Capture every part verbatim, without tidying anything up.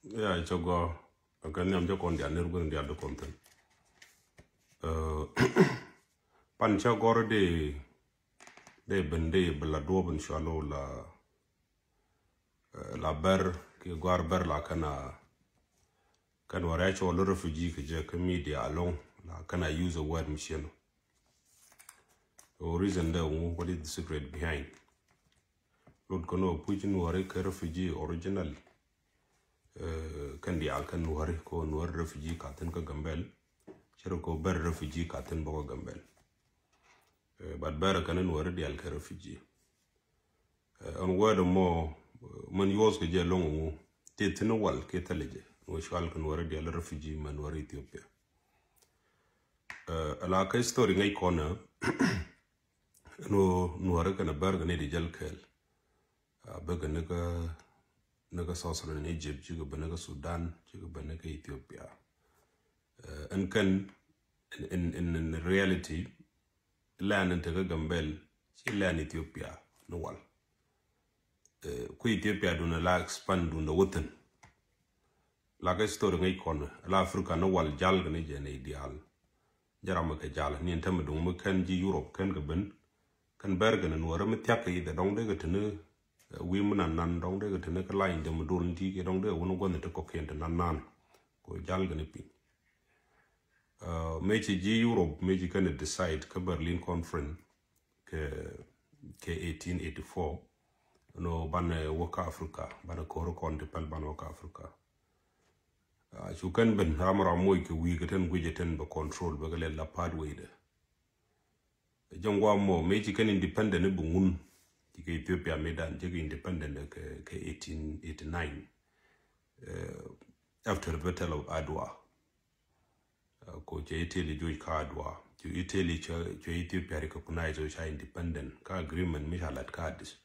Ya cɛ gɔr. Kɛ nhiam cɛ kɔn dial ner guin dial di kɔn thin. Pan cɛ gɔr di di ben di bi la duɔp in shualo la la ber ki gɔr ber la kana kan wara cɛ wala refugee kɛ jɛ kɛ media along la kana use a word mi cieno. O reason de ŋu, what is the secret behind? Lut kɔn o puc nuɔri kɛ refugee original. Kɛn diaal kɛn nuɔri kɔ nuɔri refugee kathin kä Gambel. Cɛrɛ kɔ ber refugee kathin bɔkɔ Gambel. But ber kɛn nuɔri diaal kɛ refugee. Ɛn word mɔ mɛn yuɔth kɛ jɛ lɔŋ ŋu ti thin wal kɛ thɛlɛ jɛ nuɔ cual kɛ nuɔri diaal refugee mɛn nuɔri Ethiopia. Ala kä story ŋäc kɔnɛ. Ɛn ɣöö nuɔri kɛnɛ bär kɛ ni di jäl kɛɛl. Bä kɛ ni kä ni kä South Sudan, Egypt, cikɛ bä ni kä Sudan, cikɛ bä ni kä Ethiopia. Ɛn kɛn in, in, in reality, lɛn in tekä Gambel ci lɛn Ethiopia ni wal. Ku Ethiopia dun la expand dun da wuthin. La kä story ŋäc kɔn la Africa ni wal jal kɛ ni jɛ ni dial. Jɛ ram kɛ jal ni ɛn tämɛ duŋ mi kɛn ji̱ Europe kɛn kɛ ben. Kɛn ber kɛ ni nuɔrɛ mi thiak kɛ idɛ dɔŋ dee kɛ tini wi̱i̱ mi nan nan dɔŋ dee kɛ tini kɛ lany dee mi dol ni ti kɛ dɔŋ dee kɛ wun gua̱n ti kɔkiɛn ti nan nan. Kɛ jal kɛ ni piny. Mëë ci ji̱ Europe mëë ci kɛn decide kä Berlin Conference kɛ kɛ eighteen eighty-four. No banɛ wä kä Africa banɛ ko̱r kɔn ti pɛl banɛ wä kä Africa. Cu kɛn ben ram ram moc kɛ wi̱i̱ kɛ ten guic kɛ ten bɛ control bɛ kɛ lɛl la pathway dɛ. Jɔŋ guam mɔ mëë ci kɛn independent i̱ bi ŋun ci kɛ Ethiopia mëë dan ci kɛ independent kɛ kɛ eighteen eighty-nine. After the Battle of Adwa. Ko cɛ Italy juc kä Adwa cu Italy cɛ Ethiopia recognize ca independent kä agreement mi ca lat kä Addis.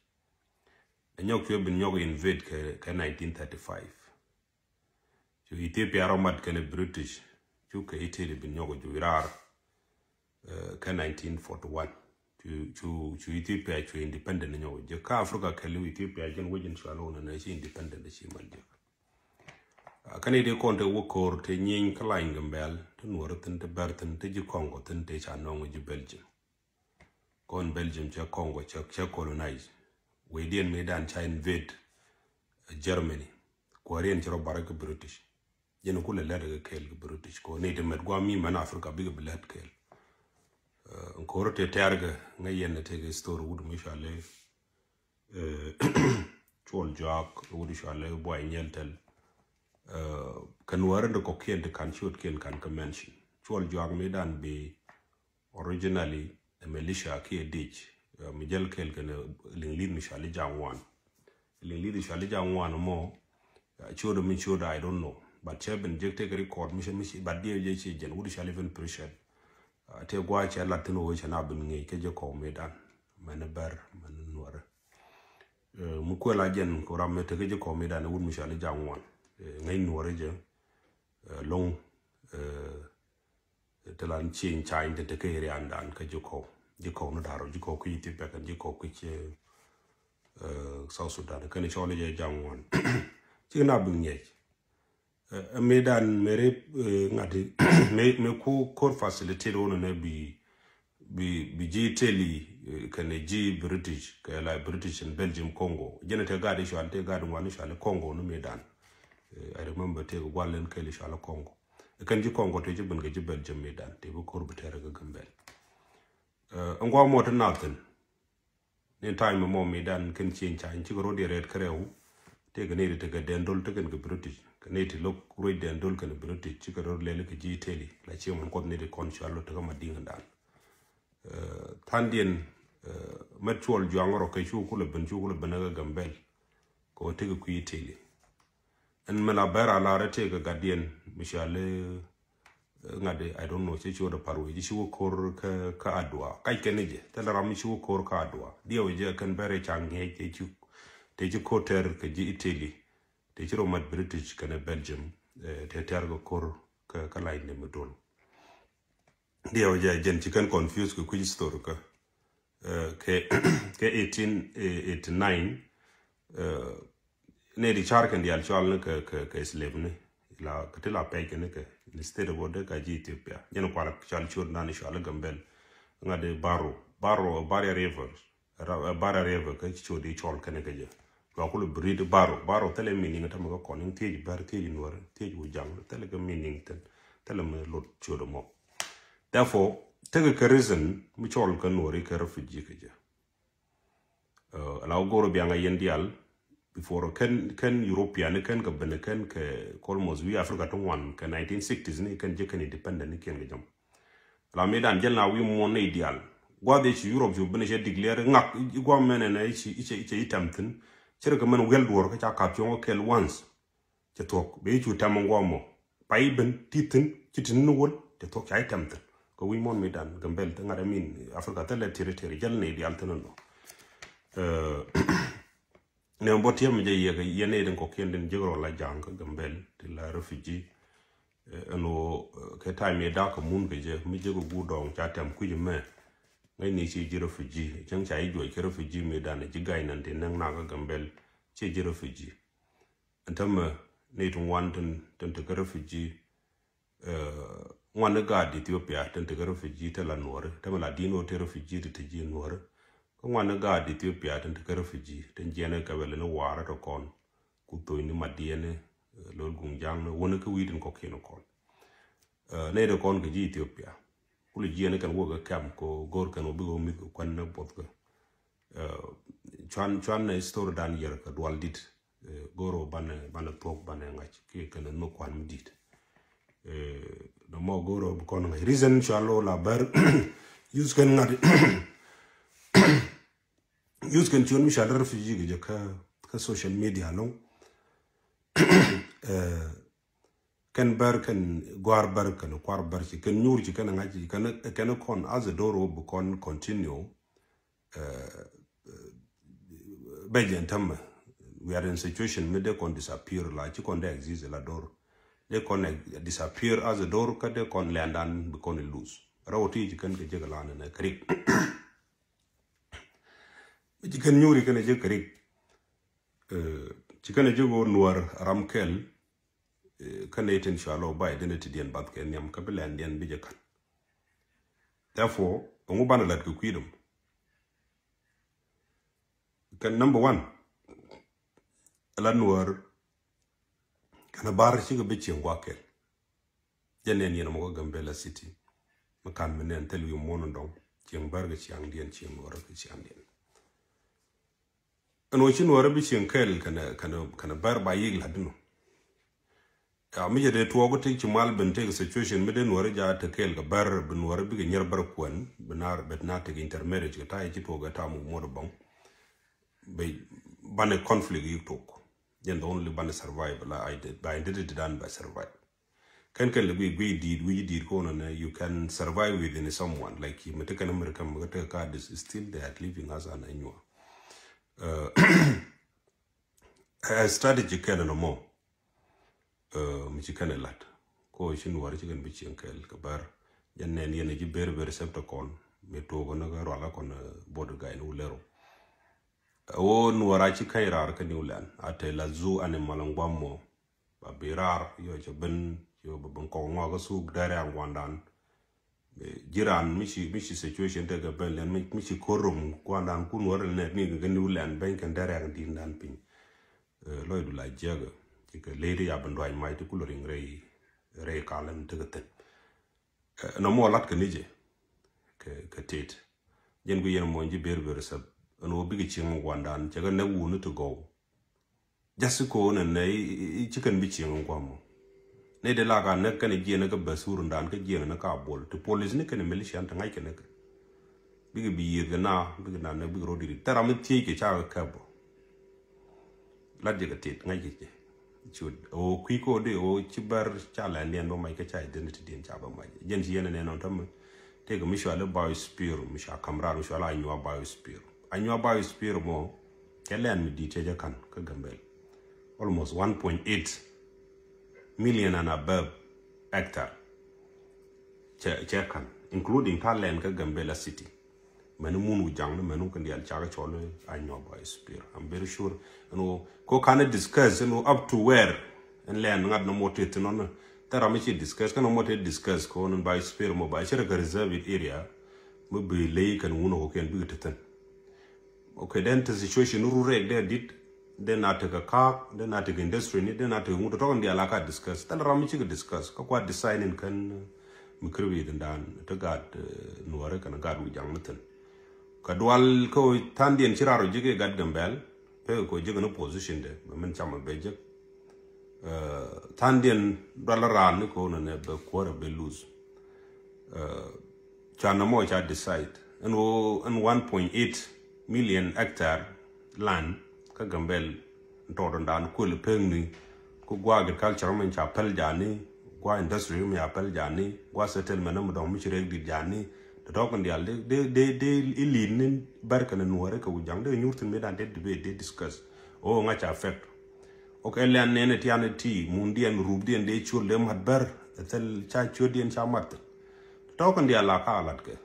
Ɛ nyɔk cuɛ bin nyɔk invade kɛ kɛ nineteen thirty-five. Cu Ethiopia rɔ mat kɛnɛ British cu kɛ Italy bin nyɔk juc raar. Kɛ nineteen forty-one cu cu cu Ethiopia cu independent nyɔk jɛ kä Africa kɛli Ethiopia jɛn wecin cual wun nɛ ci independent ci mal jɛ. Kani de kɔn te wä ko̱r te nyieeny kä lany Gambel te nuɔr thin te ber thin te ji̱ Congo thin te ca nɔŋ ji̱ Belgium. Kɔn Belgium cɛ Congo cɛ cɛ colonize. Wecdiɛn mëë dan ca invade Germany. Kuäärdiɛn ci rɔ barɛ kɛ British. Jɛn kulɛ lɛt kɛ kɛɛl kɛ British kɔ ni ti mɛt guam mi mɛn Africa bikɛ bi lɛt kɛɛl. Ko̱r te tɛɛr kɛ ŋäc yɛn te kɛ story wut mi cuali Cuɔl Juak wut cuali Buay Nyɛl Tɛl. Kɛ nuäärä ti kɔkiɛn ti kan ciötkiɛn kan kɛ mention Cuɔl Juak mi dan bi originally ɛ militia kiɛ dic. Mi jäl kɛɛl kɛn liŋ li̱th mi cuali Jaŋ Wan. Liŋ li̱th cuali Jaŋ Wan mɔ ciötdä mi ciötdä I don't know but cɛ ben jek tek record mi cɛ mi ci but diɛ jɛ ci jɛn wut cuali even pressure. Te gua̱a̱ cɛ lat thin wee cɛ na ben ŋi̱i̱c kä jɛ kɔw mi dan mɛn bɛr mɛn nuɔrɛ. Mi kuɛ la jɛn ko ram mi te kä jɛ kɔw mi dan wut mi cuali Jaŋ Wan. Ŋäc nuɔrɛ jɛ loŋ. Te lan cieŋ cany te te kä area dan kä ji̱ kɔw ji̱ kɔw ni da̱r ji̱ kɔw kä Ethiopia kɛn ji̱ kɔw kä ci South Sudan kɛn cɔl jɛ Jaŋ Wan. Ci na bi ŋiɛc. Ɛ mi dan meri ŋati mi mi ku kor facilitate wono ne bi bi bi ji̱ Italy kɛn ji̱ British kɛ la British in Belgium Congo jɛn te gadi cual te gadi ŋuan cual Congo ni mi dan. I remember tëë kɛ gual lɛn kɛɛli cualɛ Congo. Kɛn ji̱ Congo tëë ci ben kɛ ji̱ Belgium mi dan tëë bi ko̱r bi tɛrɛ kɛ Gambel. Ɛn guam mɔ ti nathin. Ni time mɔ mi dan kɛn cieŋ ca in cikɛ rot yɛ rɛt kärɛw. Tëë kɛ ni ti tekɛ dɛn dol tekɛn kɛ British kɛ ni ti lo̱k ruec dɛn dol kɛn British cikɛ rot lɛli kɛ ji̱ Italy la cieŋ mɔn kuɔth ni ti kɔn cual lo tekɛ ma diŋ dan. Thandiɛn mɛt Cuɔl Juaŋ rɔ kɛ cu kulɛ ben cu kulɛ ben kä Gambel. Kɛ wä tekɛ kui̱ Italy. Ɛn mɛ la bɛr a lar ɛ tëë kɛ gatdiɛn mi cuali ŋa̱t I don't know cɛ ci wä dɔ par wee ci ci wä ko̱r kä kä Adua kac kɛn ni jɛ thilɛ ram mi ci wä ko̱r kä Adua diɛ wee jɛ kɛn bɛr ɛ ca ŋiɛc tëë ci tëë ci ko̱r tɛr kɛ ji̱ Italy. Tëë ci rɔ mat British kɛnɛ Belgium tëë tɛr kɛ ko̱r kä kä lac ni mi dol. Diɛ wee jɛ jɛn ci kɛn confuse kɛ kui̱ story kä kɛ kɛ eighteen eighty nine. Nɛ di car kɛn dial cual ni kɛ, kɛ, kɛ slave ni. La kɛ ti la pɛc kɛ ni kɛ, instead of dee ka ji̱ Ethiopia. Jɛn kual cual ciöt nan cual Gambel. Ŋa di Baro. Baro, Baro River. Ra-, Baro River kɛ ciöt di cual kɛ ni kɛ jɛ. Luakul bi rit Baro. Baro thilɛ meaning tamɛ kɛ kɔn in thiec bär, thiec nuɔr, thiec wujang. Thilɛ kɛ meaning thin. Thilɛ mi lot ciöt mɔ. Therefore, tekɛ kɛ reason mi cual kɛ nuɔri kɛ refugee kɛ jɛ. Uh, la wä goro biaŋ a yɛn dial, before kɛn, kɛn European ni kɛn kɛ ben kɛn kɛ almost wi̱i̱ Africa ti ŋuan kɛ nineteen sixties ni kɛn jɛ kɛn independent ni kiɛn kɛ jam. La mi dan jɛl na wi̱i̱ muɔn ni dial. Guath i̱ ci Europe ci ben cɛ declare ŋak i̱ guam mɛn ɛn i̱ ci, i̱ ci, i̱ ci i̱ tɛm thin. Cɛ rɛ kɛ mɛn wiɛl duɔr kä ca kap cuɔŋ kɛl once. Cɛ thuɔ̱k, bɛ i̱ cu tɛm ɛn guam mɔ. Pa i̱ ben, ti thin, ci tin ni wol, cɛ thuɔ̱k ca i̱ tɛm thin. Kɛ wi̱i̱ muɔn mi dan, Gambel, te ŋa̱t ɛmin, Africa, thilɛ territory, jɛl ni dial thin ɛnɔ. Eh, nɛ bɔ tiɛm jɛ yɛ kɛ yɛn ni din kɔkiɛn din jek rɔ la ja̱a̱ŋ kä Gambel, ti la refugee. Eh, ɛn wä, eh, kɛ time yɛ dak kɛ mun kɛ jɛ, mi jek kɛ guur dɔɔŋ, ca tɛm kui̱c mɛ. Ŋäc ni ci ji̱ refugee, cäŋ ca i̱ juɔc kɛ refugee mi dan, ji̱ ga̱y nan ti nɛŋ nak kä Gambel, ci ji̱ refugee. Ɛn tämɛ ni ti ŋuan tin, tin te kä refugee, eh, ŋuan ni gaat Ethiopia tin te kä refugee te la nuɔri, tämɛ la din wä te refugee ti te ji̱ nuɔri. Kä ŋuan ni gaat Ethiopia tin te kä refugee, tin jiɛn ɛ kɛ bɛ lɛ ni wa̱a̱rä tɔ kɔn, ku thony ni madiɛni, eh, lol guŋ jaŋni, wäni kä wi̱i̱ tin kɔkiɛn kɔn. Eh, nɛy ti kɔn kɛ ji̱ Ethiopia. Kuli jiɛn kɛn wä kɛ kɛm kɛ go̱r kɛn wä bikɛ wä mi̱th kɛ kuɛn ni buɔth kɛ. Eh, cuan, cuan ni story dan yɛr kɛ dual dit. Eh, go̱r wä banɛ, banɛ thuɔk banɛ ŋa̱c kiɛ kɛn ni kuan mi dit. Eh, nɔmɔ go̱r wä bi kɔn ŋa̱c. Reason cual wä la bär. Use kɛn ŋa̱t. Use kɛn cuan mi cual refugee kɛ jɛ kä, kä social media loŋ. Eh, kɛn bär kɛn gua̱a̱r bär kɛn kuar bär ci kɛn nyuur ci kɛn ŋa̱c ci kɛn, kɛn kɔn as a door wä bi kɔn continue. Eh, bɛ jɛn tämɛ. We are in situation mi dee kɔn disappear la ci kɔn dee exist la door. Dee kɔn disappear as a door kä dee kɔn lɛndan bi kɔn lose. Rɛw ti ci kɛn kɛ jek la nɛ kɛ rik. Mi ci kɛn nyuuri kɛn jek kɛ rik. Eh, ci kɛn jek wä nuɔr ram kɛl. Eh, kä nɛy tin cua lɔ ba identity diɛn bath kɛ nhiam kä bi lɛn diɛn bi jɛ ka̱n. Therefore, ɛŋu banɛ lat kɛ kui̱dom? Kɛ number one, ɛ la nuɔr kɛn a bar cikɛ bi cieŋ guak kɛl. Jɛ nɛn yɛn mɔ kä Gambela City. Mi kan mi nɛn thil wi̱i̱ muɔ̱n dɔŋ cieŋ bär kɛ ciaŋ diɛn cieŋ nuɔr kɛ ciaŋ diɛn. Ɛn wä ci nuɔrä bi cieŋ kɛl kɛnɛ, kɛnɛ, kɛnɛ bär ba yik lat inɔ. Ya mi jɛ dee tuɔɔk tek ci mal ben tek situation mi dee nuɔrä ja te kɛl kɛ bär bi nuɔrä bikɛ nyier bär kuɛn bi nar bet na tek intermarriage kɛ ta̱a̱ ci tuɔɔk ɛ ta̱a̱ muk muɔt bɔŋ. Bɛ banɛ conflict yik tok. Jɛn the only banɛ survive la ide-, ba identity dan ba survive. Kɛn kɛn lɛ guic guic di̱i̱t wi̱c di̱i̱t ko̱n nɛ you can survive within someone like mi te kɛn America mi te ka dis still they are living as an Anyuak. Uh, a strategy kɛn nɔ mɔ. Uh, mi ci kɛn lat ko ci nuɔr ci kɛn bi cieŋ kɛl kɛ bär. Jɛn nɛn yɛn ci ber ber sɛp tɔ kɔn mi tuɔk ni kɛ rual kɔn, uh, bot guy ni wulero. Wo nuɔr a ci kɛn rar kɛ ni wulan a te la zoo animal ŋuam mɔ. Ba bi raar yɔ cɛ ben yɔ ba ben kɔk ŋɔak kä thuk dɛrɛ aŋ guandan. Jiran mi ci, mi ci situation tekɛ ben lɛn mi, mi ci korom guandan kun wä rɛl nɛt ni kɛ ni wulɛn ben kɛn dɛrɛ aŋ din dan piny. Eh, lɔy du la jiäkɛ ci kɛ ley ti ya ben duac mac ti kulɛ riŋ rɛy, rɛy kalɛ mi tekɛ thin. Eh, nɔ mɔ lat kɛ ni jɛ kɛ, kɛ tet. Jɛn ku yɛn mɔ ji̱ ber ber sɛp ɛn wä bikɛ cieŋ guandan cɛ kɛ nɛk wuni ti gɔw. Jasi ko nɛ nɛ i, i, i, ci kɛn bi cieŋ in kuam mɔ. Nɛ de la ka nɛ kɛn jiɛn kɛ bɛ sur ndan kɛ jiɛn nɛ ka bol. Ti police ni kɛn militia ni ti ŋa̱c kɛn kɛ. Bikɛ bi yieth kɛ na, bikɛ na nɛ bikɛ rɔ diri. Tɛra mi thiec kɛ ca kɛ kɛp bɔ. Lat jɛ kɛ tit ŋa̱c kɛ jɛ. Cut o kui̱ ko de o ci bɛr ca lɛn diɛn bä mac kɛ ca identity diɛn ca bä mac. Jɛn ci yɛn nɛ nɔn tɔmɛ. Tëëkɛ mi cɔal i̱ biosphere, mi cɔal Kamrat, mi cɔal Anyuak biosphere. Anyuak biosphere mɔ, cɛ land mi di̱i̱t cɛ jɛ ka̱n kä Gambel. Almost one point eight million and above hectare. Cɛ, cɛ ka̱n, including ta̱a̱ land kä Gambela City. Mɛn mun wu jaŋ ni mɛn wu kɛn dial cak cɔl a nyuɔp ba spir. I'm very sure. Ɛn wo ko kan discuss ɛn wo up to where ɛn lɛn ŋat ni mɔ tet nɔn. Thɛ ram mi ci discuss kɛn mɔ tet discuss ko ni ba spir mɔ ba cɛ rɛ kɛ reserve area. Mi bi ley kɛn wun ko kɛn bi tet thin. Okay, then the situation ru rek dee dit dee na tek a kak dee na tek industry ni dee na tek ŋut tɔk in dial a ka discuss. Thɛ ram mi ci kɛ discuss ka kua design in kɛn mi kiri bi thin dan te gat nuɔre kɛn gat wu jaŋ ni thin. Ka dual kä thandiɛn ci raro jik i̱ gat Gambɛl pek ko jik ni position de bɛ min cam a bɛ jik. Thandiɛn dual raan ni ko nɛ bɛ kuɔrɛ bɛ lose. Ca nɔmɔ ca decide ɛn wo ɛn one point eight million hectare land kä Gambɛl. Tɔɔt dan kuël pekni ku gua agriculture min ca pɛl jani gua industry min ca pɛl jani gua settlement mi dɔŋ mi ci rek dit jani. Te tɔk in dial de de de ilin ni bɛr kɛn nuɔre kɛ wu jaŋ de nyur thin mi dan de debate de discuss. O ŋa ca affect. Ok, ɛlɛn nɛn ɛ tian ɛ ti mun diɛn rup diɛn de col de mat bɛr ɛ thil ca col diɛn ca mat thin. Te tɔk in dial la ka lat kɛ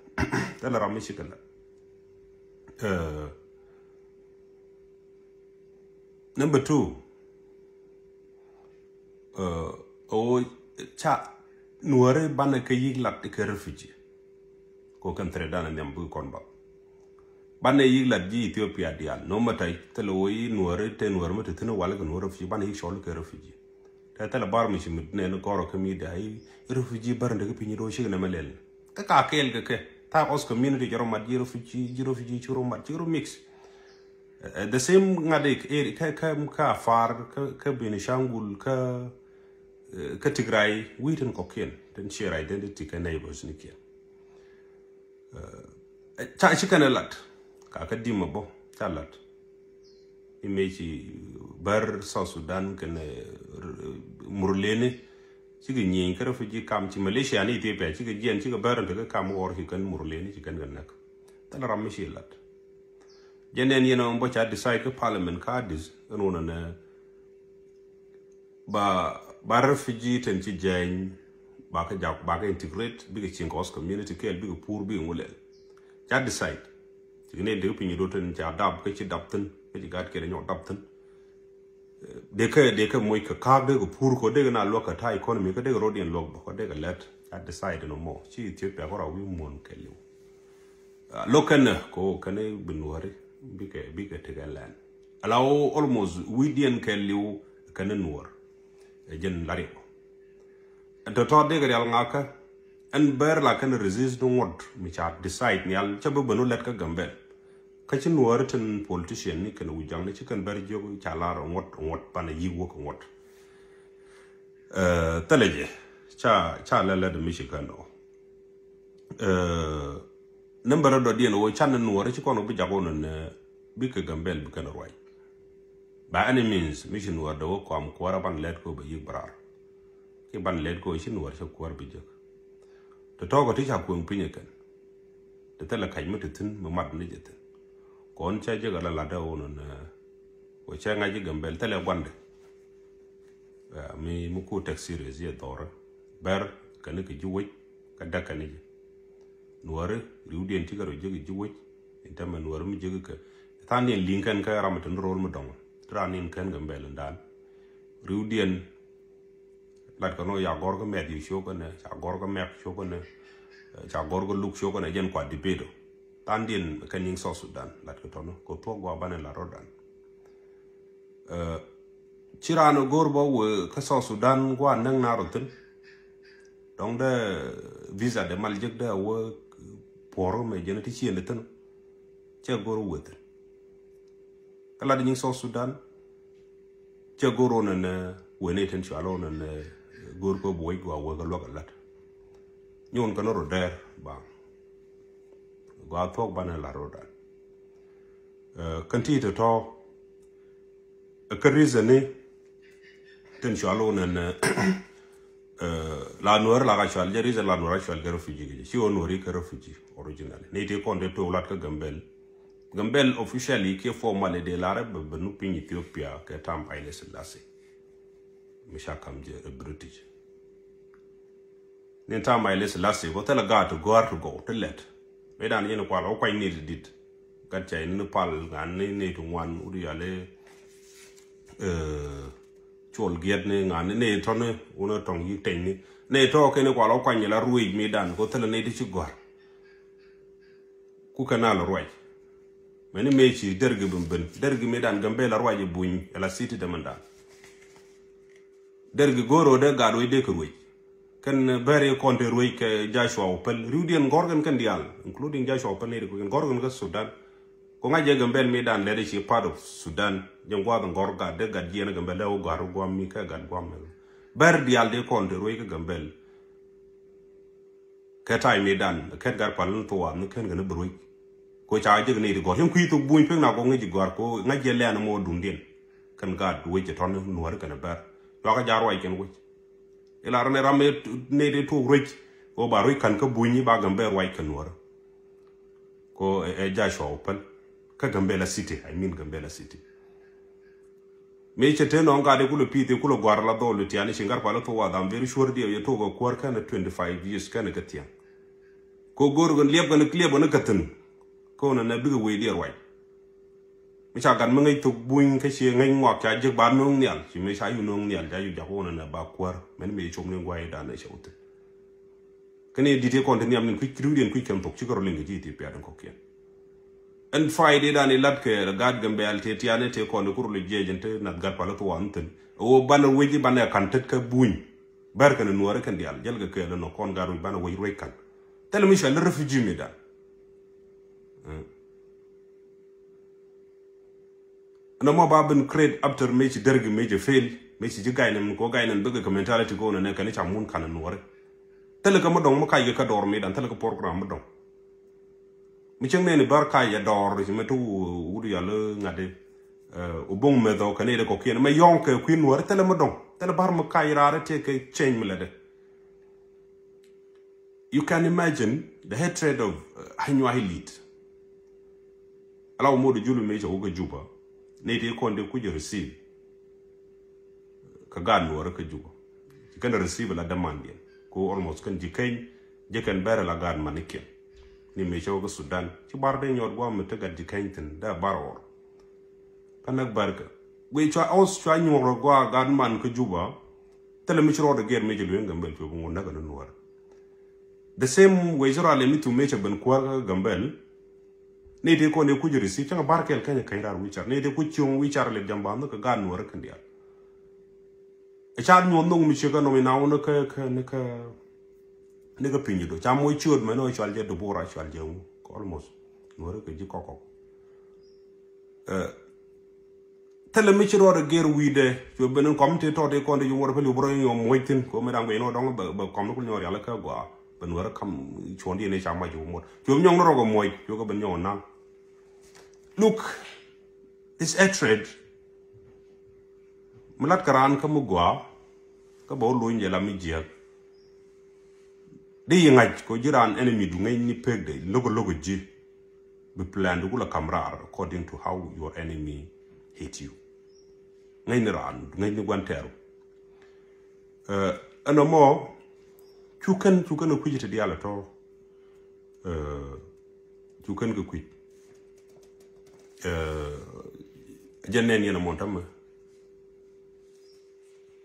thil ram mi ci kɛ lat. Number two, ɛ wo ca nuɔri banɛ kɛ yik lat kɛ refugee. Ko kɛn threat dan nhiam bi kɔn ba banɛ yik lat ji̱ Ethiopia dial no ma tay thil wo yi nuɔri te nuɔri ma te thin wal kɛ nuɔri refugee banɛ yik cɔl kɛ refugee. Te thil bar mi ci mi ne ni gɔrɔ kɛ mi da yi refugee bar ndɛ kɛ piny do cik ne ma lel. Kɛ ka kɛɛl kɛ kɛ tha os community jɔrɔ mat ji̱ refugee ji̱ refugee ci ro mat ci ro mix. The same ŋa̱t i̱ kä kä kä Afar kä Benishangul kä kä Tigray wi̱i̱ tin kɔ̱kiɛn tin share identity kä neighbors ni kiɛn. Ca ci kɛn ɛ lat ka kä dim ɛ bɔ ca lat. Imeci bär South Sudan kɛn Murleni cikɛ nyieny kä refugee camp ci Malaysia ni Ethiopia cikɛ jiɛn cikɛ bär in tekɛ kam ɣɔr ci kɛn Murleni ci kɛn kɛ näk. Thilɛ ram mi ci lat. Jɛ nɛn yɛn ɔn bɔ ca decide kä parliament kä Addis ɛn wunɛ nɛ ba ba refugee ten ci jɛny ba kä jak ba kä integrate bikɛ cieŋ kɛ host community kɛɛl bikɛ pur bikɛ ŋulɛl. Ca decide cikɛ nɛn dikɛ piny do ten ca dap kä ci dap thin kä ci gat kɛn nyɔk dap thin. Dee kä dee kä moc kä kaak dee kä pur kɔ dee kä na luɔk kä ta economy kä dee kä rodiɛn luɔk bä kɔ dee kä lɛt. Ca decide no mɔ ci Ethiopia kɔ ra wi̱i̱ muɔn kɛ liw. Lo̱k kɛnɛ kɛ ɣöö kɛnɛ bi nuɔ̱ri bikɛ bikɛ tekɛ lɛn ala ɣöö almost wi̱i̱diɛn kɛ li̱w kɛnɛ nuɔ̱r. Ɛ jɛn la riɛk ɛn tɔ̱tɔ̱ dikɛ rial ŋakä. Ɛn bɛr la kɛnɛ resist ni ŋuɔ̱t mi ca decide nial cä bi ben wä lɛt kä Gambɛl. Kä ci nuɔ̱ri tin politician ni kɛnɛ wi̱c jaŋni ci kɛn bɛr jiök ca lar ŋuɔ̱t ŋuɔ̱t panɛ yi̱k wä kɛ ŋuɔ̱t. Thilɛ jɛ ca ca lɛ lɛt mi ci kɛn ɔ. Nambɛ rɔ dɔ̱diɛn ɣöö canɛ nuɔɔri ci kɔn ɣöö bi jak ɣöö nɛn bikɛ Gambɛl bi kɛn ruac. By any means mi ci nuɔɔr dee wä kɔam kuäärä ban lɛt kɛ ɣöö bɛ yiëk bɛ raar. Ki ban lɛt kɛ ɣöö ci nuɔɔr cɛ kuäär bi jek. Te tɔ̱ɔ̱kɛ ti ca kueŋ piny ɛ kɛn. Te thilɛ kac mi te thi̱n mi mat ni jɛ thi̱n. Kɔn cɛ jek ala lat dee ɣöö nɛn ɣöö cɛ ŋa̱c ji̱ Gambɛl thilɛ guandɛ. Mi mi ku tɛk serious yɛ dhɔrä bɛr kɛn kɛ ji̱ wec kä däk kɛn ji̱. Nuɔri riwdiɛn cikɛ rɔ jiäk ji̱ wec. In tɛmɛ nuɔri mi jiäk kɛ thandiɛn li̱ŋ kɛn kä ram mi tin ro̱o̱l mi dɔŋ. Ti ran in kɛn kɛ mbɛl in dan riwdiɛn. Lat kɛ nɔ ya gɔr kä mɛth yi cok kɛnɛ ca gɔr kä mɛk cok kɛnɛ ca gɔr kä luk cok kɛnɛ jɛn kua debate. Thandiɛn kɛn yiŋ South Sudan lat kɛ tɔnɔ kɛ thuɔk gua banɛ lat rɔdan. Ci raan ɛ go̱o̱r bä wee kä South Sudan gua̱a̱r näk naar ɔ thi̱n. Dɔ̱ŋ dee visa dee mal jek dee a wee puɔ̱r mɛ jɛn ti ciëndɛ thi̱n. Cɛ go̱o̱r wee thi̱n. Kä lat nyiŋ South Sudan. Cɛ go̱o̱r ɔ nɛn wee ni tin cual ɔ nɛn go̱o̱r kɛ buɔ̱c gua wee kä luäk ɛ lat. Nyuun kɛ ni rɔ dɛɛr ba gua thuɔ̱k banɛ lat rɔ dan. Kɛn ti tɔ̱tɔ̱ kä reason ni tin cual wun ɛn la nuɔr la ka cual jɛ reason la nuɔr a cual kɛ refugee kɛ jɛ ci wun nuɔr i kɛ refugee originally ni ti kɔn ti tok lat kä Gambel. Gambel officially kiɛ formally de lar bɛ bɛ nu piny Ethiopia kɛ tam Haile Selassie. Mi ca kam jɛ British. Ni tam Haile Selassie kɔ thilɛ gaat ti gɔ̱a̱r ti gɔw ti lɛt. Mëë dan yɛn kual ɔ kuany ni ti dit. Gat cay ni pal ŋan ni ni ti ŋuan wut yali. Cuɔl giɛt ni ŋan ni ni tɔni wunä tɔŋ yi teny ni. Ni tɔ kɛn kual ɔ kuany la ruec mëë dan ko thilɛ ni ti ci gɔr. Ku kɛ na lɔ ruac. Mɛni mëë ci dergi bin bin dergi mëë dan Gambela ruac ibuny ila city dämän dan. Dergi go̱o̱r ɣöö dee gaat wec dee kɛ ruec. Kɛn bɛr i̱ kɔn te ruec kɛ Joshua Opel riwdiɛn gɔ̱rkɛn kɛn diaal, including Joshua Opel ni ri kui̱n gɔ̱rkɛn kä Sudan. Ku ŋa̱c jɛ Gambel mi dan lɛt i̱ ci part of Sudan jɛ gua̱a̱th in gɔ̱r gat dee gat jiɛn Gambel dee wä gɔ̱r guam mi kɛ gat guam mɛ. Bɛr diaal dee kɔn te ruec kä Gambel. Kɛ ta̱y mi dan kɛn gat pal ni thuwa ni kɛn kɛn bi ruec. Ko ca jek ni ti gɔr cin kui̱ thok buny pek na ko ŋäc gɔr ko ŋäc jɛ lɛn mo dundiɛn. Kɛn gat wec tɔn nuɔr kɛn bɛr. Cua ka ja ruac kɛn wec. Ila rɛ ne ram ne ti tok ruec. Ko ba ruec kan kä buny ba gɛm bɛ ruac kɛn nuɔr. Ko ɛ ja cua open. Kä Gambela City, I mean Gambela City. Mi cɛ te nɔŋ gat ikulɛ pi̱i̱th ikulɛ guar la dhol tiani ci gat pal thok wa dham very sure diɛ yɛ tok a kuar kɛn twenty five years kɛn kɛ thiaŋ. Ko gor gɛn liɛp gɛn liɛp gɛn kɛ thin. Ko na na bikɛ wei diɛ ruac. Mi ca gat mi ŋäc thok buny kä ci ŋäc ŋuak ca jek ba no̱o̱ŋ nhial ci mi ca yu no̱o̱ŋ nhial ca yu jak wä na na ba kuar mɛn mi cop ni guay dan cɛ wä thin. Kɛn i̱ di̱t i̱ kɔn ti nhiam ni kui̱ riwdiɛn kui̱ kɛn thok ci kɛ rɔ liŋ kɛ ci ti piat in kɔkiɛn. Ɛn Friday dan ilat kɛ gaat Gambel te tiani te kɔn ikur lo jiɛc in te nath gat pal thuwa in thin. Ɛ wä banɛ wec i̱ banɛ kan tet kä buny. Bɛr kɛn nuɔri kɛn dial jɛl kɛ kɛɛl inɔ kɔn gaat wec banɛ wec ruec kan. Thilɛ mi cual refugee mi dan. Ɛn ɛmɔ ba ben create after meci dergi meci fail meci ji̱ gaynɛ min kɔ gaynɛ bikɛ kɛ mentality kɔ nɛ kɛn i̱ ca mun kan nuɔri. Thilɛ kɛ mi dɔŋ mi kac kɛ kä dɔr mi dan thilɛ kɛ program mi dɔŋ. Mi cieŋ nɛni bär kac ɛ dɔɔr ci mɛ ti wut yal ŋa̱t i̱. Ɛ, wä boŋ meth ɔ kɛ nɛy dee kɔkiɛn mɛ yɔ̱ŋ kɛ kui̱ nuɔ̱ɔ̱ri thilɛ mi dɔ̱ŋ thilɛ bär mi kac raar i̱ tëë kɛ change mi lɛ dee. You can imagine the hatred of, uh, Anyuak elite. Ala wä mo̱o̱di jul mi cɛ wä kä Juba nɛy ti kɔn dee kuc receive. Kä gaat nuɔɔrä kä Juba. Ci kɛn receive la demand yɛn ko almost kɛn ji̱ keny ji̱ kɛn bɛrɛ la gaat manikiɛn. Ni mëë cä wä kä Sudan ci bar dee nyɔɔt guam mi te gat ji̱ keny thin dee bar ɣɔr. Kä näk bärkä guiy cua ɔs cua nyuɔk rɔ gua̱a̱ gaat man kä Juba. Thilɛ mi ci rɔɔdɛ gɛr mëë ci lueŋ Gambel cuɛ bi ŋun näk kä ni nuɔɔrä. The same way ci rɔɔdɛ mi thum mëë cɛ ben kuäär kä Gambel. Ni ti kɔn i̱ kuc receive cäŋ bar kɛl kɛnyɛ kɛny raar wi̱i̱ car ni ti kuc cio̱ŋ wi̱i̱ car lɛ jam ba̱a̱n ni kä gaat nuɔɔrä kɛn diaal. Ɛ ca nyuɔth nhok mi ciek kä nɔm inawä ni kä kä ni kä ni kä piny ji̱ do ca moc ciöt mɛn ɔ cual jɛ Debora cual jɛ ŋu almost nuɔri kɛ ji̱ kɔkɔk. Thilɛ mi ci rɔɔdɛ gɛr wi̱i̱dɛ cuɛ ben in kɔm ti tɔt ikɔn ti ci ŋuɔt pɛli wä bä rɔ nyuɔm muɔc thin ko mi da̱ŋ guic ni wä dɔŋ bɛ kɔm ni kul nyɔk rial kä gɔaa bɛ nuɔri kam cuɔ̱n diɛn i̱ ca mac ci wä muɔt cuɛ bi nyɔk ni rɔk ɛ muɔc cuɛ kɛ ben nyɔk naŋ. Look, this hatred mi lat kɛ raan kä mi gɔaa kä bɛ wä lony jɛ la mi jiäk. Di yi ŋa̱c kɛ ji̱ raan enemy du ŋäcni pek de lo̱k lo̱k ji̱. Bi plan du ku la kam raar according to how your enemy hate you. Ŋäcni raan ŋäcni gua̱n tɛɛru. Ɛn ɛmɔ cu kɛn cu kɛn kui̱c ti diaal ɛ tɔ. Cu kɛn kɛ kui̱c. Jɛ nɛn yɛn ɛmɔ tamɛ.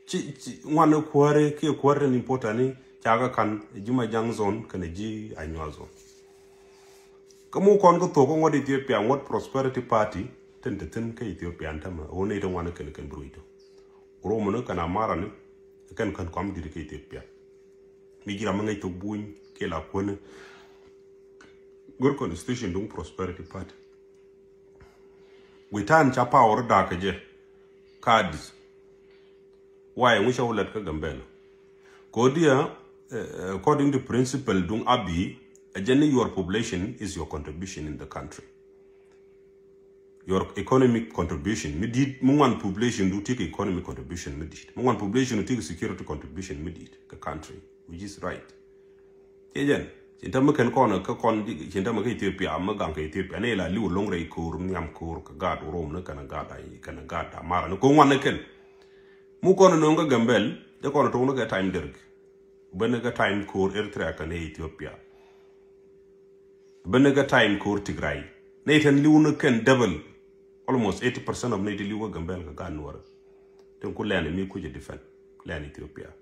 Ci ŋuan kuäri kiɛ kuäri ni important ni cakɛ kan ji̱ ma jaŋ zone kɛn ji̱ a nyual zone. Kä mu kɔn kä thok kä ŋuɔt Ethiopia ŋuɔt Prosperity Party tin te thin kä Ethiopia ni tamɛ a wä ni te ŋuan kɛn kɛn bi rui̱ tɔ. Romani kɛn a marani kɛn kɛn kɔm dit kä Ethiopia. Mi ji̱ ram mi ŋäc thok buny kiɛ la kuäni. Gör constitution duŋ Prosperity Party. Wi̱i̱ ta̱a̱n ca power da̱a̱k kɛ jɛ. Cards. Why ŋu ca wä lät kä Gambela? Kodiɛ according to principle duŋ Abiy a jɛ ni your population is your contribution in the country. Your economic contribution mi dit mi ŋuan population du tik economic contribution mi dit mi ŋuan population du tik security contribution mi dit kä country, which is right. Cɛ jɛn cin tämɛ kɛn kɔn kä kɔn cin tämɛ kä Ethiopia mi gaŋ kä Ethiopia ni la liw loŋ rɛy ko̱o̱r nhiam ko̱o̱r kä gaat Rom ni kɛn gaat kɛn gaat Amara ni ko̱o̱r ŋuan ni kɛn. Mu kɔn no̱o̱ŋ kä Gambel jɛ kɔn to̱o̱ŋ ni kɛ time derk ben ni kɛ time ko̱o̱r Eritrea kɛn Ethiopia. Bä ni kä time ko̱r Tigray. Nɛy tin li̱w ni kɛn double. Almost eighty percent of nɛy ti li̱w kä Gambel kɛ gaat Nuɔrɛ. Tin ku lɛn mi kucɛ defend lɛn Ethiopia.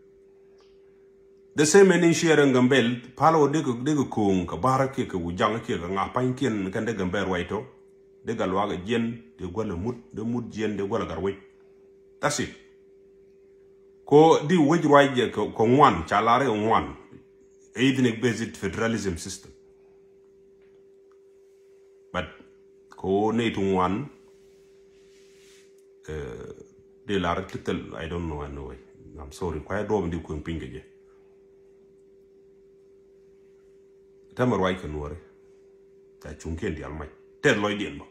The same in share in Gambel, palo dek dek kong ka bar kiɛ kɛ wujaŋ kiɛ kɛ ŋa pa̱nykiɛn kɛn dee Gambel ruac tɔ. Dee Gatluak jiɛn, dee guäl mut, dee mut jiɛn, dee guäl gat wec. That's it. Ko di wec ruac jɛ kɛ ŋuan, ca lar kɛ ŋuan. Ethnic based federalism system. But ko nɛy ti ŋuan, eh, di lar ti thil, I don't know anyway. I'm sorry. Kwa duɔm di kueŋ piny kɛ jɛ. Tɛmɛ ruac kɛ Nuɔri. Ca cuŋ kiɛn dial mac. Tɛth lɔcdiɛn bä.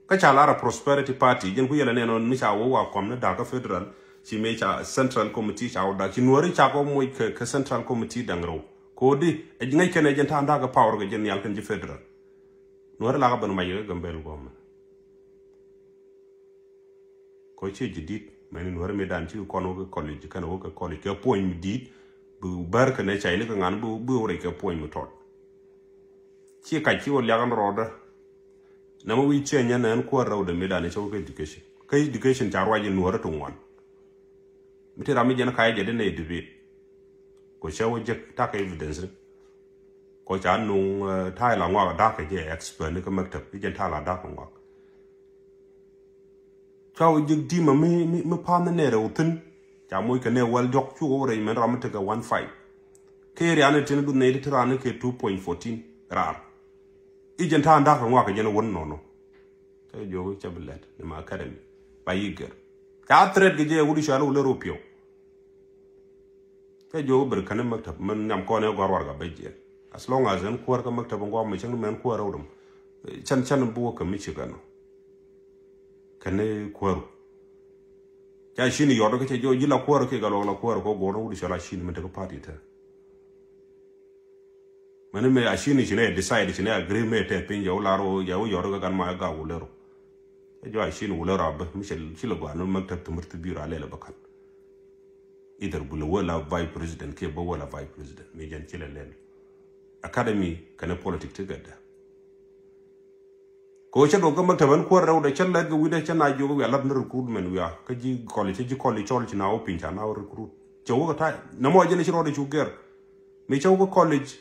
Kä ca lar a Prosperity Party, jɛn ku yɛlɛ nɛn ɔn mi ca wä wa kɔm ni da̱k kä federal, ci mëë ca Central Committee ca wä da̱k, ci Nuɔri ca kɔ moc kɛ, kɛ Central Committee da̱ŋ rɛw. Kodi, ɛ ŋäc kɛn ɛ jɛn ta̱a̱ da̱k kɛ power kɛ jɛn nhial kɛn ci federal. Nuɔri la kɛ ben mac kɛ Gambel gɔmɛ. Kɔ ci jadid, mɛn in wär mi dan ci kɔn wä kɛ college, kɛn wä kɛ college kɛ puɔny mi dit, bi bär kɛ nɛ cay ni kɛ ŋan bi, bi wä rɛy kɛ puɔny mi tɔt. Ci kac ci wä liakan rɔɔdä. Nɛ ma wi̱i̱ ciɛ nyɛ nɛ ɛn kuäär rɛwdɛ mi dan cɛ wä kɛ education. Kä education ca ruac in wär ti ŋuan. Mi ti ram mi jɛn kac jɛ di nɛ debate. Kɔ cɛ wä jek tak evidence ni. Kɔ ca nuŋ, eh, ta̱a̱ la ŋuak a da̱k kɛ jɛ expert ni kä maktab, i̱ jɛn ta̱a̱ la da̱k kɛ ŋuak. Cua wä ji̱k di̱mä mi, mi, mi pa̱n ni nɛɛrɛ wä thi̱n. Ca moc kɛ nɛɛ wäl diɔ̱k cu wä rɛy mɛn ram mi tekɛ one five. Kɛ rian ni tin duth nɛy ti ti ran ni kɛ two point fourteen raar. I̱ jɛn ta̱a̱ da̱k kɛ ŋuak kɛ jɛn wä nɔnɔ. Cä jiök cä bi lɛt ni ma academy. Ba yi gɛr. Ca threat kɛ jɛ wut i̱ cɔal wä lɛ rɔ piɔw. Cä jiök ber kɛn maktab mɛn nyam kɔn ɛ gɔr warɛga bɛ jiɛn. As long as ɛn kuäär kä maktab ŋuam mi cäŋ mɛn kuäär rɛw dom. Cän cän bi wä kɛ mi ci kɛn ɔ. Kɛn kuäär. Ca cin yɔt kä cɛ jiök ji̱ la kuäär kɛ gal wä la kuäär kɔ go̱r wut i̱ cɔal a cin mɛn tekɛ party tɛ. Mɛn mɛ a cin i̱ cin ɛ decide cin ɛ agree mɛ tɛ piny jɛ wä lar wä jɛ wä yɔt kä gan ma ɛ gak wä lero. Ɛ jɔ a cin wä lero a bä mi cɛ ci lɛ gɔaa ni maktab ti mur ti bi̱i̱ ra lɛl ɛ bä kan. Either bi lɛ wä la vice president kiɛ bä wä la vice president mi jɛn ci lɛ lɛl. Academy kɛnɛ politic ti gɛtdɛ. Kɛ ɣöö cä duɔth kä maktab ɛn kuäär rɛwdɛ cä lɛt kɛ wi̱cdɛ cä na jiök wiaa lat ni recruitment wiaa kä ji̱ kɔli cä ji̱ kɔli cɔl ci na wä piny ca na wä recruit. Cɛ wä kɛ ta̱a̱ nɛmɔ jɛn ci rɔɔdɛ cu gɛr. Mi cä wä kä college.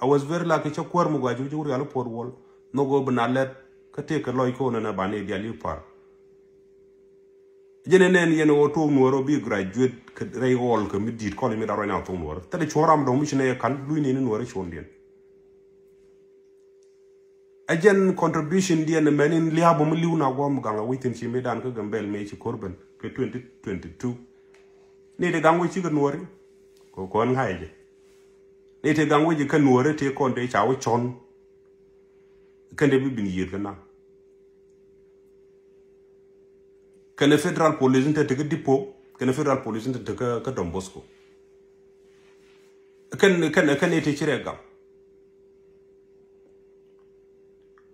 I was very lucky cä kuäär mi gɔaa cu ci wä rial i̱ puɔt wuɔl. Nhɔk ɣöö bi na lɛt kä tëëk kɛ lɔc ko̱n ɛn ɛ ba ni dial i̱ pa̱r. Jɛn ɛ nɛn yɛn ɣöö tuɔɔk nuɔɔr ɣöö bi graduate kɛ rɛy ɣɔl kɛ mi di̱i̱t kɔl mi da̱r ruac na thuɔ̱k nuɔɔr. Thilɛ cuɔ̱ɔ̱ŋ ram dɔ̱ŋ mi ci nɛ yɛ ka̱n luc ni ni nuɔɔr i̱ cuɔ̱ɔ̱ŋdiɛn. Ɛ jɛn contribution diɛn mɛn in lia̱a̱ bä mi li̱w na gua̱a̱m gaŋ a wi̱c thi̱n ci mëëdan kä Gambel mëë ci ko̱r ben kɛ twenty twenty-two. Ni ti gaŋ wi̱c ci kɛ nuɔɔri kɛ kɔn ŋa̱c jɛ. Ni ti gaŋ wi̱c kä nuɔɔri ti kɔn ti ca wi̱c cɔn. Kɛn ti bi bin yiëët kɛ na. Kɛnɛ federal police ni te te kä Dipo, kɛnɛ federal police ni te te kä, kä Don Bosco. Kɛn, kɛn, kɛn iti ci rɛ gam.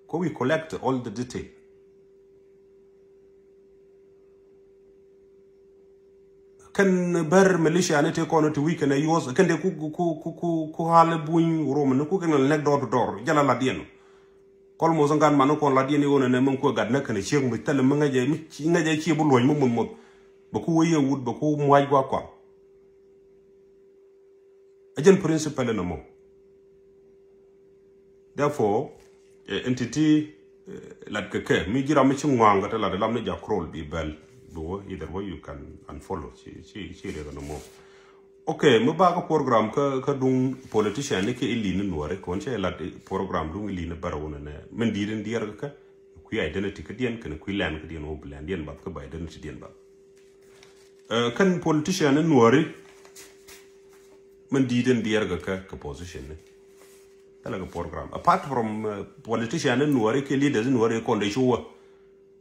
Ko we collect all the detail. Kɛn bär militia ni te kɔn ti wi̱i̱ kɛnɛ yuɔth, kɛn te ku, ku, ku, ku, ku hal buny rom ni ku kɛn lɛ nɛk door to door, jala la diɛn. Kɔl mos ŋan man kɔn la diɛn iwon ɛnɛ min kuɛ gat nä kɛn ciek mi thɛl mi ŋäcɛ, mi ŋäcɛ cie bi luɔ̱ny mi muth muth. Bɛ ku wä yɛ wut, bɛ ku muac guak kɔn. A jɛn principle ɛnɛ mɔ. Therefore, eh, entity, eh, lat kɛ kɛ mi ji̱ ram mi ci ŋuaŋ kɛ te lat lam ni jakrol bi bɛl. Bi wä, either way you can unfollow. Ci, ci, ci rɛ kɛ nɛ mɔ. Okay, mi ba kä program kä, kä duŋ politician ni kɛ ili ni nuɔri kɔn cɛ lat program duŋ ili ni bärɛ wunɛ nɛ min di̱i̱t in diɛr kä kui̱ identity kä diɛn kɛn kui̱ lɛn kä diɛn wä bi lɛn diɛn bath kä ba identity diɛn bath. Eh, kɛn politician ni nuɔri min di̱i̱t in diɛr kä, kä, kä position ni. Thilɛ kɛ program. Apart from, eh, politician ni nuɔri kɛ leaders ni nuɔri kɔn de cuwä.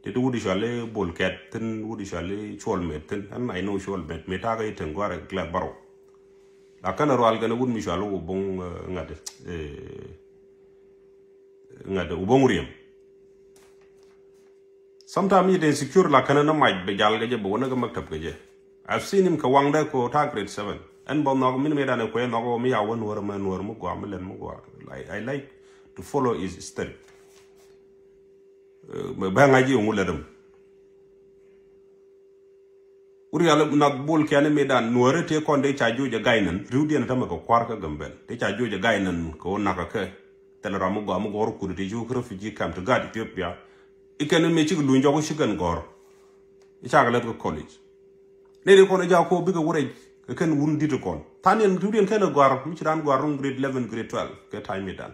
Ti ti wut i̱ cuali Bol Kɛt thin, wut i̱ cuali Cuɔl Met thin. And I know Cuɔl Met, Met takä i̱ Tɛŋ Guarɛ Glad Barrow. La kɛn a rual kɛn a wut mi cuali wä boŋ, eh, ŋa̱t, eh, ŋa̱t wä boŋ riɛm. Sometimes i̱ den secure la kɛn a na mac bɛ jal kɛ jɛ bɛ wä na kɛ maktab kɛ jɛ. I've seen him kɛ waŋdɛ ko ta grade seven. Ɛn bä nhɔk min mëëdan ɛ kuɛ nhɔk ɔ mi ya wä nuɔr mɛ nuɔr mi gua mi lɛn mi gua. I, I like to follow his story. Bɛ ŋa̱c i̱ ŋu lɛ däm. Wur yal nath bol kiani mi dan nuɔri ti kɔn de ca juc a ga̱y nän riw diɛn tämɛ kɛ kuar kä Gambel ti ca juc a ga̱y nän kɛ wä nak a kɛ. Thil ram mi gɔam mi gɔr kudi ti ju kɛ refugee camp ti gat Ethiopia. Ikɛn mi cik luny jɔk cikɛn gɔr. Icak lɛt kɛ college. Neri kɔn ija ko bikɛ wurec kɛ kɛn wun dit kɔn. Than yɛn riw diɛn kɛn gɔr mi ci ran gɔr run grade eleven, grade twelve kɛ time mi dan.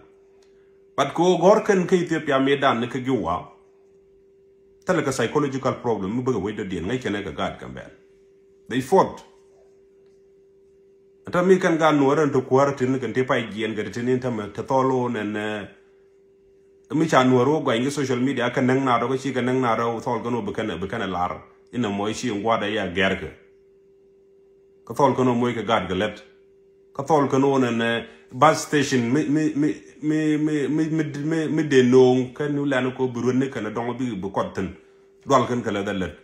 But ko gɔr kɛn kɛ Ethiopia mi dan ni kɛ giwa. Thilɛ kɛ psychological problem mi bikɛ wec dɔ̱diɛn ŋäc kɛn kɛ gaat kɛ bɛn. They fought. Ɛn täämɛ mi kɛn gaat nuɔɔrɛ ni ti kuäärä tin kɛn ti pay jiɛn kɛ ti tin in täämɛ ti thɔl wun ɛn mi ca nuɔɔr wä guany kɛ social media kɛ näŋ naat ɔ kɛ ci kɛ näŋ naat ɔ thɔl kɛn wä bi kɛn bi kɛn ɛ lar. Inɛ mɔ i̱ ci in gua̱a̱dɛ ya gɛrkɛ. Kä thɔl kɛn ɔ moc kɛ gat kɛ lät. Kä thɔl kɛn ɔ nɛn bus station mi mi mi mi mi mi mi mi mi dee no̱o̱ŋ kɛn ni lɛn kɔ bi ruet ni kɛn dɔŋ bi bi kɔt thin. Dual kɛn kɛ lät ɛ lät.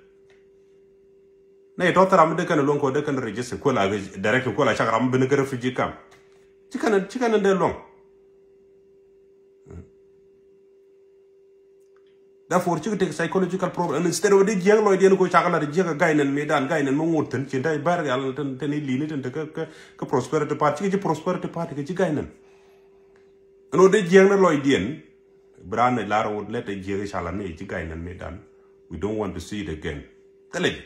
Nɛ tɔ̱ thil ram mi dee kɛn luɔ̱ŋ kɔ dee kɛn register kuɛl a direct kuɛl a cak ram bi ni kɛ refugee camp. Ci kɛn ci kɛn dee luɔ̱ŋ. Therefore cikɛ tek psychological problem. And instead of di jiäk lɔcdiɛn ko cakɛ lat jiäk a ga̱y nɛn mi dan ga̱y nɛn mi ŋot thin cin ta̱ bär yal thin thin ilini thin te kä kä prosperity party cikɛ ci prosperity party kɛ ci ga̱y nɛn. Ɛn wä di jiäk ni lɔcdiɛn bi ran ni lar wä lɛt a jiäk i̱ cala ni ci ga̱y nɛn mi dan. We don't want to see it again. Thilɛ jɛ.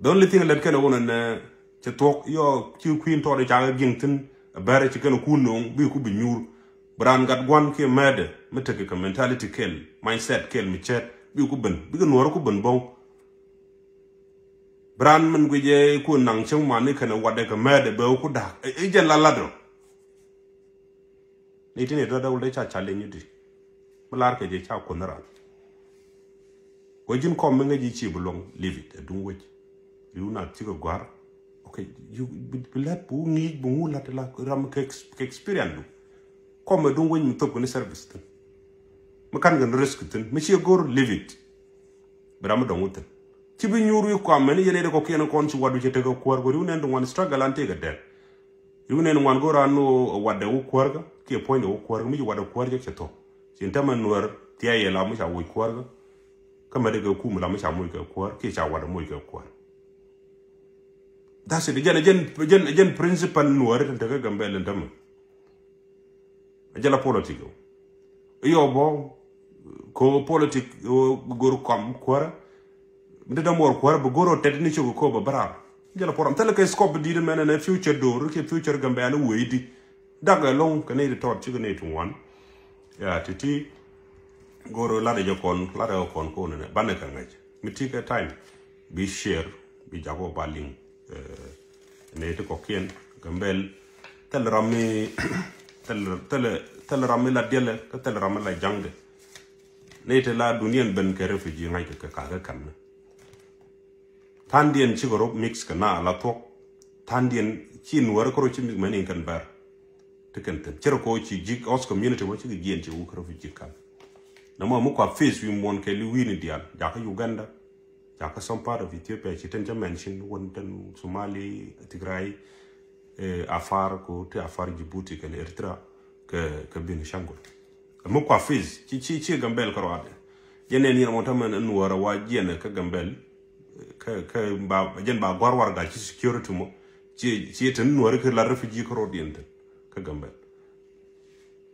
The only thing lɛt kɛn a wun ɛn cɛ thuɔk yɔ ci kuin tɔɔt i̱ cakɛ giŋ thin a bär ci kɛn a kun no̱o̱ŋ bi ku bi nyuur. Bi raan gat gua̱n kiɛ mɛɛdɛ mi tekɛ kɛ mentality kɛl, mindset kɛl mi cɛɛt bi ku ben bikɛ nuɔɔr ku ben bo̱ŋ. Bi raan min guic ɛ ku naŋ cäŋ man ni kɛn ɛ watdɛ kɛ mɛɛdɛ bɛ ku da̱k i̱ jɛ la lat rɔ. Ni ti ni dɔ̱dɔ̱ wul dee ca ca leny di mi lar kɛ jɛ ca kun ran. Kɔ ji̱n kɔm mi ŋäc ji̱ ci bi luɔ̱ŋ leave it ɛ duŋ wec. Riw na cikɛ gɔ̱a̱r. Okay, you bi lɛt bi wu ŋi̱i̱c bi ŋu lat la ram kɛ experience du. Kɔm ɛ duŋ wec mi thop kɛ ni service thin. Mi kan kɛ ni risk thin mi ci go̱r leave it. Bi ram mi dɔŋ wä thin ci bi nyuur wi̱i̱ kɔam mɛn yɛn ɛ dee kɔkiɛn kɔn ci wadu cɛ tekɛ kuäär kɔ riw nɛn duŋ wan struggle an tekɛ dɛk. Riw nɛn ŋuan go̱o̱r an ni ɣöö ɛ watdɛ wä kuäärkä kiɛ puɔ̱nydɛ wä kuäärkä mi ci watdɛ kuäär cɛ cɛ thok. Ci in tämɛ nuäär thia̱a̱c yɛ la mi ca woc kuäärkä. Kä mɛt kɛ kum la mi ca moc kɛ kuäär kiɛ ca watdɛ moc kɛ kuäär. That's it. Jɛn jɛn jɛn jɛn principal nuäär in tekä Gambɛl in tämɛ. Jɛ la politic. Iyɔ bɔ ko politic bi gor kɔm kuäärä. Mi te dam wor kuäärä bi gor o tet ni cok ko ba bara. Jɛ la poram tele ke scope di men ne future dor ke future Gambɛl wei di. Dag long ke ne di tot cik ne tu wan. Ya titi gor la de jɛ kon la de kon ko ne ba ne ka ngaj. Mi ti ke time bi share bi jago ba ling. Nɛy ti kɔkiɛn Gambɛl thil ram mi thil thil thil ram mi la diɛlɛ kä thil ram mi la jaŋdɛ. Nɛy ti la duniɛn ben kɛ refugee ŋa̱ckɛ kɛ ka̱kä ka̱n ni. Tha̱a̱ndiɛn cikɛ rɔ mix kɛ na la thuɔ̱k. Tha̱a̱ndiɛn ci nuɔ̱ɔ̱rä kärɔ ci mix mɛni kɛn bɛr. Ti kɛn thin cɛ rɔ kɔ ci ji̱ host community mɔ cikɛ jiɛn ci wuk refugee ka̱n. Nɛ mɔ mi kua face wi̱i̱ muɔ̱n kɛ li wi̱i̱ni diaal jakä Uganda. Jakä some part of Ethiopia ci ten ca mention won ten Somali, Tigray, eh, Afar ko ti Afar Djibouti kɛn Eritrea kɛ kɛ Benishangul. Ɛmɛ kua face ci ci ci Gambɛl kä ruadɛ. Jɛn ɛn yɛn mɔ tamɛn ɛn nuɔrɛ wa jiɛn kä Gambɛl kɛ kɛ ba jɛn ba guar war gal ci security mɔ ci ci ten nuɔrɛ kɛ la refugee kä ruadiɛn ten kä Gambɛl.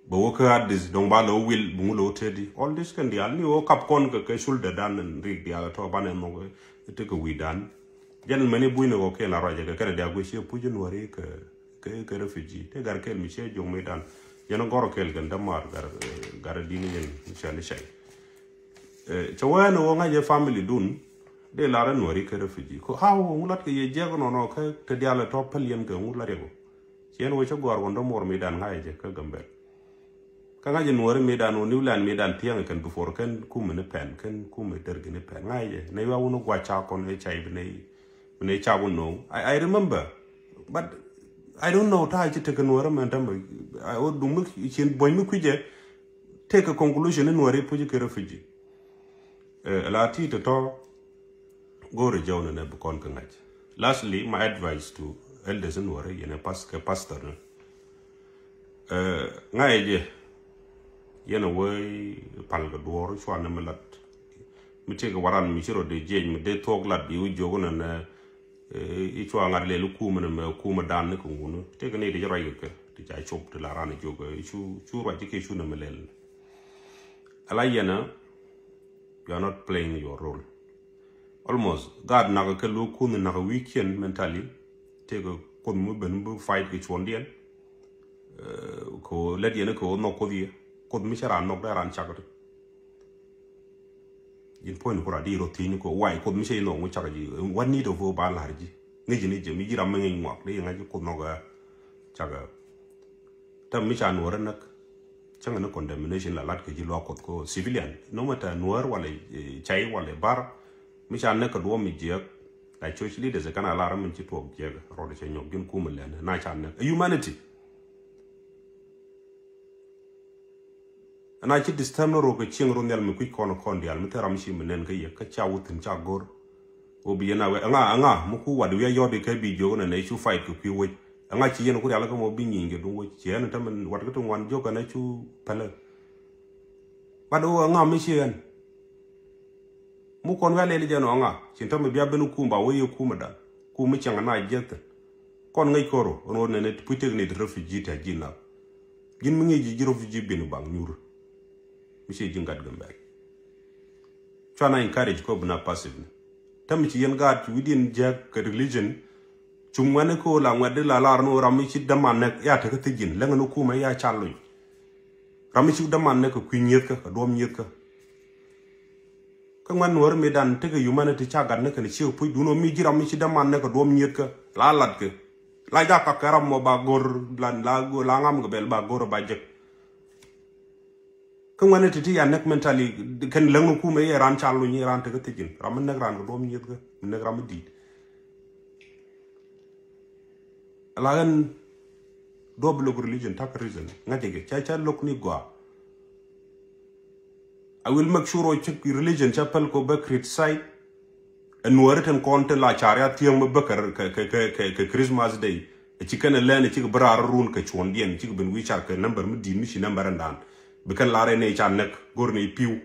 Bɛ wä kä Addis dɔŋ ba lɛ wä wil bi ŋu lɛ wä teti. All this kɛn diaal ni wä kap kɔn kɛ kɛ shoulder dan ni rik diaal tɔ banɛ mɔk ti kɛ wi̱i̱ dan. Jɛn mɛni bui̱ni kɔ kɛl a ruacɛ kɛ kɛn diaal guic ciɛ puc in wari kɛ kɛ kɛ refugee. Te gar kɛl mi ciɛ joŋ mi dan. Jɛn gɔr kɛl kɛn dämaar gar gar dini jɛn mi ciɛ ni cɛy. Cɛ wee ni wä ŋa̱c ɛ family dun. Dee lar in wari kɛ refugee. Ko how ŋu lat kɛ yɛ jiɛk nɔnɔ kɛ te diaal tɔ päl yɛn kɛ ŋu lat yɛ ko. Ciɛn wä cä gɔ̱a̱r wä ndɔ̱m wär mi dan ŋa̱cä jɛ kä Gambɛl. Kä ŋa̱cä nuɔ̱ɔ̱ri mi dan wä New Land mi dan thiäŋ kɛn before kɛn kumɛ ni pɛn kɛn kumɛ dergi ni pɛn ŋa̱cä jɛ nɛ yua wun gua̱c ca kɔn ɛ ca ibi nɛ ibi nɛ ca wun no̱o̱ŋ. I, I remember but I don't know ta̱a̱ ci tekɛ nuɔ̱ɔ̱ri mɛn tämɛ. Wä duŋ mi cien buɔ̱ny mi kui̱cɛ tekɛ conclusion ni nuɔ̱ɔ̱ri puc kɛ refugee. La ti tɔtɔ go̱o̱rɛ jɔw ni nɛ bi kɔn kɛ ŋa̱c. Lastly, my advice to elders in wärä yɛn ɛ pas kɛ pastor ni. Ŋa̱cɛ jɛ yɛn ɛ wee pal kɛ duɔɔr cuan ni mi lat mi tëëkɛ waran mi ci rɔ dee jiɛc mi dee thuɔk lat bi wä jiök nɛ nɛ. I̱ cua ŋa̱t lɛl i̱ kumɛ nɛ mɛ kumɛ dan ni kɛ ŋun tëëkɛ ni ti ci ruac kɛ kɛ ti ca cop ti la ran i̱ jiök i̱ cu cu ruac i̱ kɛ cu nɛ mɛ lɛl. Ala yɛn ɛ, you are not playing your role. Almost gaat nak kɛ lo̱ kun nak weekend mentally. Tëëkɛ kun mi ben bi fight kɛ cuɔndiɛn. Kɛ lɛt yɛn kɛ wä nhɔk kuoth yɛ kuoth mi cɛ ran nhɔk dee ran cak ti. Ji̱n puɔ̱ny ni ku rat di rɔ thiec ni kɛ why kuoth mi cɛ nhɔk ŋu cak ji̱. What need of ba lar ji̱? Ŋäc ji̱ ni jɛ mi ji̱ ram mi ŋäc ŋuak di ŋa̱c kuoth nhɔk ɛ cak ɛ. Tɛm mi ca nuɔr ɛ näk. Cäŋ ni condemnation la lat kɛ ji̱ luaak kuɔth kɛ civilian no matter nuɔr wala cay wala bar. Mi ca näk kɛ duɔ̱ɔ̱m mi jiɛk. La church leaders kɛn a lar min ci tuɔɔk jiɛk rɔɔd cɛ nyɔk ji̱n kumɛ lɛn na ca näk a humanity. Ɛn a ci disturb ni rok kɛ cieŋ ro nhial mi kui̱c kɔn kɔn diaal mi thil ram ci mi nɛn kä yɛ kä ca wä thi̱n ca go̱r. Wä bi yɛn a wɛ ɛŋa ɛŋa mi ku wat wi̱i̱ a yɔt ikä bi jiök nɛ nɛ cu fight kɛ kui̱ wec. Ɛŋa ci yɛn ku rial kä mɔ bi nyieny kɛ duŋ wec ci ɛn tämɛ wat kä ti ŋuan jiök ɛn a cu pälä. Bat wä ɛŋa mi ci ɛn. Mi kɔn wi̱i̱ a lɛl jɛ nɔ ɛŋa cin tämɛ bia ben kum ba wä yɛ kum ɛ dan kum mi cɛŋ ɛn a jiɛk thi̱n. Kɔn ŋäc koro ɛn wä nɛnɛ puc tek nit refugee ti a ji̱ nak. Ji̱n mi ŋi̱i̱c ji̱ ji̱ refugee bin baŋ nyur. Mi ci ji̱ gat Gambɛl. Cuana encourage kɔ bi na passive ni. Tɛm ci yɛn gaat ci wi̱diɛn jiäk kɛ religion. Cum ŋuɛni kɛ ɣöö la ŋuɛt di la lar ni ɣöö ram mi ci däman nɛk ya tekä thi̱ji̱n läŋ ni kumɛ ya ca luny. Ram mi ci däman nɛk kɛ kui̱ nyiethkä kɛ duɔ̱m nyiethkä. Kä ŋuɛn nuɔ̱ɔ̱ri mi dan tekɛ humanity ca gat ni kɛn ci kɛ puc dun ɣöö mi ji̱ ram mi ci däman nɛk kɛ duɔ̱m nyiethkä la latkɛ. La jak kak kɛ ram mɔ ba go̱r la la la ŋam kɛ bɛl ba go̱r ba jek. Kä ŋuɛn iti ti ya näk mentally kɛn läŋ ni kumɛ yɛ ran ca luny yɛ ran tekɛ thi̱ji̱n ram mi näk ran kɛ duɔ̱m nyiethkä mi näk ram mi di̱i̱t. Ala ɣän duɔ̱p lo̱k religion tak reason ŋa̱cɛ kɛ ca ca lo̱k ni gɔaa. I will make sure ɔ cik religion ca päl kɔ bä criticize. Ɛ nuɔri tin kɔn tin la car ya thiäŋ mi bä kɛ kɛ kɛ kɛ kɛ Christmas Day. Ɛ ci kɛn ɛ lɛn ɛ cik bä raar run kɛ cuɔndiɛn cik ben wi̱i̱ car kɛ number mi di̱i̱t mi ci number ɛn dan. Bi kɛn lar ɛ nɛ ca näk go̱r nɛ pi̱w.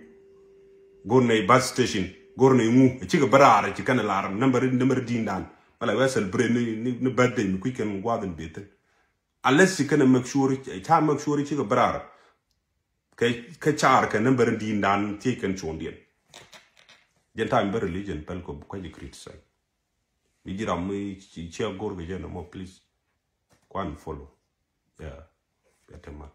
Go̱r nɛ bus station go̱r nɛ ŋu ɛ cik bä raar ɛ ci kɛn ɛ lar number number di̱i̱n dan. Mala wɛ celebrate ni ni ni birthday mi kui̱ kɛn gua̱a̱th in bethin. Unless ci kɛn ɛ make sure ca make sure cik bä raar. Kɛ kɛ car kɛ number in di̱i̱n dan thiec kɛn cuɔndiɛn. Jɛn time bä religion päl kɔ kua̱c criticize. Mi ji̱ ram mi ci ciɛ go̱r kɛ jɛn ɛmɔ please. Kuan follow. Yeah. Kɛ te mal.